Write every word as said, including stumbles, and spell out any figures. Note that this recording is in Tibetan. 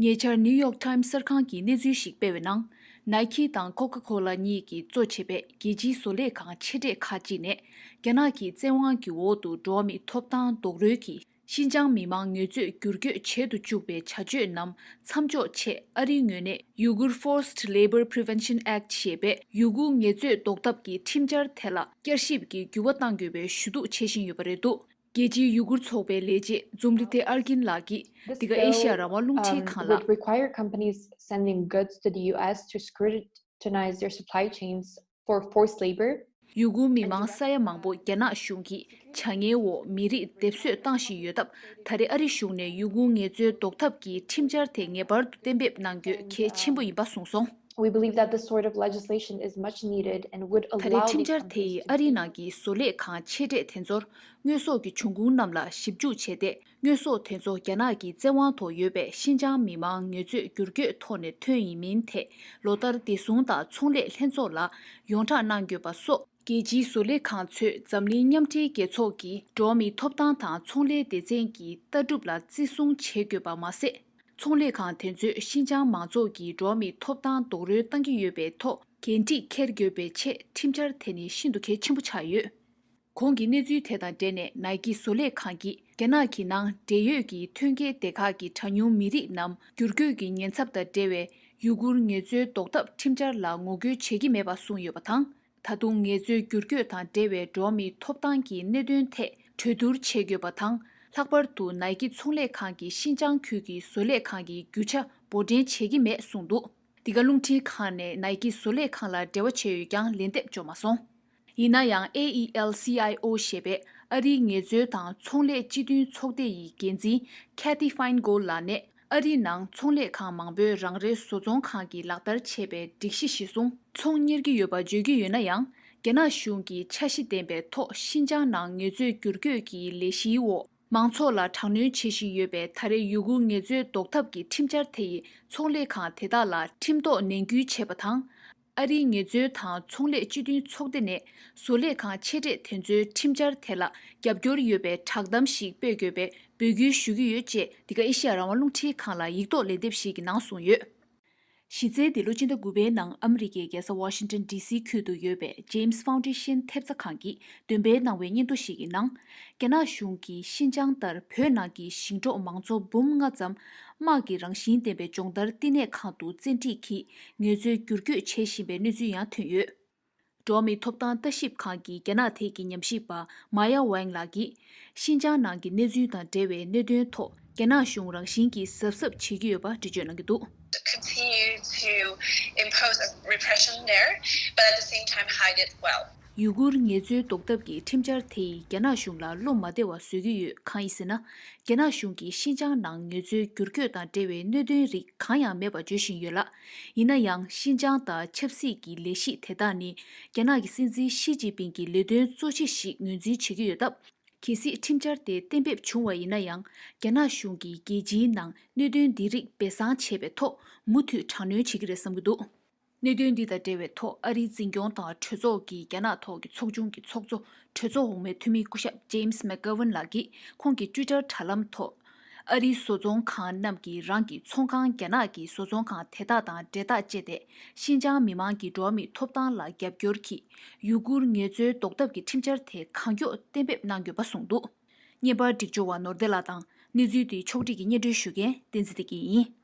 ཉེ་ཆར་ནིའུ་ཡོག་ཊའིམ་གསར་ཁང་གིས་གནས་ཚུལ་ཞིག་སྤེལ་བའི་ནང་། ནའི་ཁི་དང་ཀོ་ཀ་ཀོ་ལ་གཉིས་ཀྱིས་གཙོ་བྱས་པའི་རྒྱལ་སྤྱིའི་བཟོ་ལས་ཁང་ཆེ་གྲས་ཁག་ཅིག་ནས། རྒྱ་ནག་གི་བཙན་དབང་གི་འོག་ཏུ་འགྲོ་བ་མིའི་ཐོབ་ཐང་རྡོག་རོལ་གྱིས། ཤིན་ཅང་མི་མང་ངལ་རྩོལ་བསྒྱུར་བཅོས་བྱེད་དུ་བཅུག་པའི་བྱ་སྤྱོད་རྣམས་མཚམས་འཇོག་ཆེད། ཨ་རིའི་ངོས་ནས་Uyghur Forced Labor Prevention Act ཞེས་པའི་ཡུ་གུར་ངལ་རྩོལ་ཟློག་ཐབས་ཀྱི་ཁྲིམས་འཆར་དེ་ལ་བསྐྱར་ཞིབ་ཀྱི་འགྱུར་བ་གཏང་དགོས་པའི་ཞུ་གཏུག་བྱེད་བཞིན་ཡོད་པ་རེད་འདུག་རྒྱལ་སྤྱིའི་ཡུ་གུར་ཚོགས་པའི་ལས་བྱེད་ཛུམ་ལི་ཐེ་ཨར་གིན་ལགས་ཀྱིས། འདི་ག་ཨེ་ཤ་ཡ་རང་དབང་རླུང་འཕྲིན་ཁང་ལ། Would require companies sending goods to the U S to scrutinize their supply chains for forced labor. ཡུ་གུར་མི་མང་ས་ཡ་མང་པོ་རྒྱ་ནག་གཞུང་གིས་བྱ་ངན་འོག་མི་རིགས་སྡེབ་གསོད་བཏང་བཞིན་ཡོད་སྟབས། ད་རེས་ཨ་རི་གཞུང་ནས་ཡུ་གུར་ངལ་རྩོལ་ཟློག་ཐབས་ཀྱི་ཁྲིམས་འཆར་དེ་ངེས་པར་དུ་གཏན་འབེབས་གནང་རྒྱུ་གལ་ཆེན་པོ་ཡིན་པ་གསུངས་སོང་། We believe that this sort of legislation is much needed and would allow. ད་རེས་ཁྲིམས་འཆར་དེ་ཡིས་ཨ་རིའི་ནང་གི་བཟོ་ལས་ཁང་ཆེ་གྲས་དེ་ཚོར་དངོས་ཟོག་གི་འབྱུང་ཁུངས་རྣམས་ལ་ཞིབ་འཇུག་བྱས་ཏེ། དངོས་ཟོག་དེ་ཚོ་རྒྱ་ནག་གི་བཙན་དབང་ཐོག་ཡོད་པའི་ཤིན་ཅང་མི་མང་ངལ་རྩོལ་བསྒྱུར་བཅོས་ཐོག་ནས་ཐོན་ཡིན་མིན་ཐད། ལོ་ལྟར་བདེ་སྲུང་དང་ཚོང་ལས་ལྷན་ཚོགས་ལ་ཡོངས་གྲགས་གནང་དགོས་པ་སོགས། རྒྱལ་སྤྱིའི་བཟོ་ལས་ཁང་ཚོས་འཛམ་གླིང་མཉམ་འབྲེལ་རྒྱལ་ཚོགས་ཀྱི་འགྲོ་བ་མིའི་ཐོབ་ཐང་དང་ཚོང་ལས་སྡེ་ཚན་གྱི་ལྟ་གྲུབ་ལ་བརྩི་སྲུང་བྱེད་དགོས་པ་མ་ཟད། ཚོང་ལས་ཁང་དེ་ཚོས་ཤིན་ཅང་མང་ཚོགས་ཀྱི་འགྲོ་བ་མིའི་ཐོབ་ཐང་རྡོག་རོལ་བཏང་གི་ཡོད་པའི་ཐོག་འགན་འཁྲི་འཁྱེར་དགོས་པའི་ཆེད་ཁྲིམས་འཆར་དེ་ནི་ཤིན་ཏུ་གལ་ཆེན་པོ་ཆགས་ཡོད། གོང་གི་གནས་ཚུལ་དེ་དང་འབྲེལ་ནས་ནའི་ཀི་བཟོ་ལས་ཁང་གིས་རྒྱ་ནག་གི་ནང་འབྲེལ་ཡོད་ཀྱི་ཐོན་སྐྱེད་སྡེ་ཁག་གི་གྲངས་ཉུང་མི་རིགས་རྣམས་བསྒྱུར་བཅོས་ཀྱི་ཉེན་ཚབས་དང་འབྲེལ་བའི་ཡུ་གུར་ངལ་རྩོལ་ཟློག་ཐབས་ཁྲིམས་འཆར་ལ་ངོ་རྒོལ་བྱེད་ཀྱི་མེད་པ་གསུངས་ཡོད་པ་དང་། ད་དུང་ངལ་རྩོལ་བསྒྱུར་བཅོས་དང་འབྲེལ་བའི་འགྲོ་བ་མིའི་ཐོབ་ཐང་གི་གནད་དོན་ཐད་གྲོས་བསྡུར་བྱེད་དགོས་པ་དང་། ལྷག་པར་དུ་ནའི་ཀི་ཚོང་ལས་ཁང་གིས་ཤིན་ཅང་ཁུལ་གྱི་བཟོ་ལས་ཁང་གི་རྒྱུ་ཆ་འབོར་འདྲེན་བྱེད་ཀྱི་མེད་གསུངས་འདུག་འདི་ག་རླུང་འཕྲིན་ཁང་ནས་ནའི་ཀི་བཟོ་ལས་ཁང་ལ་འབྲེལ་བ་བྱས་ཡོད་ཀྱང་ལན་འདེབས་བྱུང་མ་སོང་། ཡིན་ན་ཡང་AEL-CIO ཞེས་པའི་ཨ་རིའི་ངལ་རྩོལ་དང་ཚོང་ལས་སྤྱི་མཐུན་ཚོགས་སྡེ་ཡི་འགན་འཛིན་Cathy Feingold ལགས་ནས། ཨ་རིའི་ནང་ཚོང་ལས་ཁང་མང་པོས་རང་རེའི་བཟོ་ཚོང་ཁང་གིས་ལག་བསྟར་བྱས་པའི་སྒྲིག་གཞི་གཞིར་བཟུང་ཚོང་གཉེར་གྱི་ཡོད་པ་བརྗོད་ཀྱི་ཡོད་ན་ཡང་། རྒྱ་ནག་གཞུང་གིས་འཆར་གཞི་ལྡན་པའི་ཐོག་ཤིན་ཅང་ནང་ངལ་རྩོལ་བསྒྱུར་བཅོས་ཀྱི་ལས་གཞིའི་འོག་མང་ཚོགས་ལ་དྲག་གནོན་བྱེད་བཞིན་ཡོད་པའི་ད་རེས་ཡུ་གུར་ངལ་རྩོལ་ཟློག་ཐབས་ཀྱི་ཁྲིམས་འཆར་དེ་ཡིས་ཚོང་ལས་ཁང་དེ་དག་ལ་ཁྲིམས་ཐོག་ནན་སྐུལ་བྱས་པ་དང་། ཨ་རིའི་ངལ་རྩོལ་དང་ཚོང་ལས་སྤྱི་མཐུན་ཚོགས་སྡེ་ནས་བཟོ་ལས་ཁང་ཆེ་གྲས་དེ་ཚོའི་ཁྲིམས་འཆར་དེ་ལ་རྒྱབ་སྐྱོར་ཡོད་པའི་བསྒྲགས་གཏམ་ཞིག་སྤེལ་དགོས་པའི་འབོད་སྐུལ་ཞུ་གི་ཡོད་ཅེས་འདི་ག་ཨེ་ཤེ་ཡ་རང་དབང་རླུང་འཕྲིན་ཁང་ལ་ཡིག་ཐོག་ལན་འདེབས་ཤིག་གི་ནང་གསུངས་ཡོད། གཞི་རྩའི་འདི་ལོ་སྤྱི་ཟླ་དགུ་པའི་ནང་ཨ་མི་རི་ཀའི་རྒྱལ་ས་ཝ་ཤིང་ཊོན་ཌི་སི་ཁུལ་དུ་ཡོད་པའི་James Foundation ཐེབས་རྩ་ཁང་གིས་འདོན་སྤེལ་གནང་བའི་སྙན་ཐོ་ཞིག་གི་ནང་། རྒྱ་ནག་གཞུང་གིས་ཤིན་ཅང་ལྟར་བོད་ནང་གི་ཞིང་འབྲོག་མང་ཚོགས་འབུམ་ལྔ་ཙམ་དམག་གི་རང་བཞིན་ལྡན་པའི་སྦྱོང་བརྡར་བསྟི་གནས་ཁང་དུ་བཙན་ཁྲིད་ཀྱིས་ངལ་རྩོལ་བསྒྱུར་བཅོས་བྱེད་བཞིན་པའི་གནས་ཚུལ་ཡང་ཐོན་ཡོད། འགྲོ་བ་མིའི་ཐོབ་ཐང་ལྟ་ཞིབ་ཁང་གི་རྒྱ་ནག་ཐད་ཀྱི་ཉམས་ཞིབ་པ་མཱ་ཡ་ཝེང་ལགས་ཀྱིས། ཤིན་ཅང་ནང་གི་གནས་ཚུལ་དང་འབྲེལ་བའི་གནད་དོན་ཐོག་རྒྱ་ནག་གཞུང་རང་བཞིན་གྱིས་གཟབ་གཟབ་བྱེད་ཀྱི་ཡོད་པ་འགྲེལ་བརྗོད་གནང་གི་འདུག Continue to impose a repression there, but at the same time hide it well. ཡུ་གུར་ངལ་རྩོལ་ཟློག་ཐབས་ཀྱི་ཁྲིམས་འཆར་དེ་ཡིས་རྒྱ་ནག་གཞུང་ལ་བློ་མ་བདེ་བ་བཟོ་གི་ཡོད། གང་ཡིན་ཟེར་ན། རྒྱ་ནག་གཞུང་གིས་ཤིན་ཅང་ནང་ངལ་རྩོལ་བསྒྱུར་བཅོས་དང་འབྲེལ་བའི་གནད་དོན་རིགས་གང་ཡང་མེད་པ་བརྗོད་བཞིན་ཡོད་ལ། ཡིན་ན་ཡང་ཤིན་ཅང་དང་ཆབ་སྲིད་ཀྱི་ལས་གཞི་དེ་དག་ནི་རྒྱ་ནག་གི་སྲིད་འཛིན་ཞི་ཅིན་ཕིང་གི་ལས་དོན་གཙོ་ཆེ་ཞིག་ངོས་འཛིན་བྱེད་ཀྱི་ཡོད་སྟབས། གལ་སྲིད་ཁྲིམས་འཆར་དེ་གཏན་འབེབས་བྱུང་བ་ཡིན་ན་ཡང་། རྒྱ་ནག་གཞུང་གིས་རྒྱལ་སྤྱིའི་ནང་གནད་དོན་འདི་རིགས་སྦས་གསང་བྱས་པའི་ཐོག་མུ་མཐུད་དྲག་གནོན་བྱེད་ཀྱི་རེད་བསམ་གྱི་འདུག་གནད་དོན་འདི་དང་འབྲེལ་བའི་ཐོག་ཨ་རིའི་འཛིན་སྐྱོང་དང་གྲོས་ཚོགས་ཀྱི་རྒྱ་ནག་ཐོག་གི་ཚོགས་ཆུང་གི་ཚོགས་གཙོ་གྲོས་ཚོགས་འོག་མའི་འཐུས་མི་སྐུ་ཞབས་James McGovern ལགས་ཀྱིས་ཁོང་གི་ཊུའི་ཊར་དྲ་ལམ་ཐོག་ཨ་རིའི་བཟོ་ཚོང་ཁང་རྣམས་ཀྱིས་རང་གི་ཚོང་ཁང་རྒྱ་ནག་གི་བཟོ་ཚོང་ཁང་དེ་དག་དང་འབྲེལ་ཐག་བཅད་དེ། ཤིན་ཅང་མི་མང་གི་འགྲོ་བ་མིའི་ཐོབ་ཐང་ལ་རྒྱབ་སྐྱོར་གྱིས་ཡུ་གུར་ངལ་རྩོལ་ཟློག་ཐབས་ཀྱི་ཁྲིམས་འཆར་དེ་གང་མགྱོགས་གཏན་འབེབས་གནང་དགོས་པ་གསུངས་འདུག་བརྙན་པར་སྒྲིག་སྦྱོར་བ་ནོར་བདེ་ལགས་དང་། གནས་ཚུལ་དེའི་ཕྱོགས་བསྒྲིགས་ཀྱིས་སྙན་སྒྲོན་ཞུ་མཁན་བསྟན་འཛིན་བདེ་སྐྱིད་ཡིན།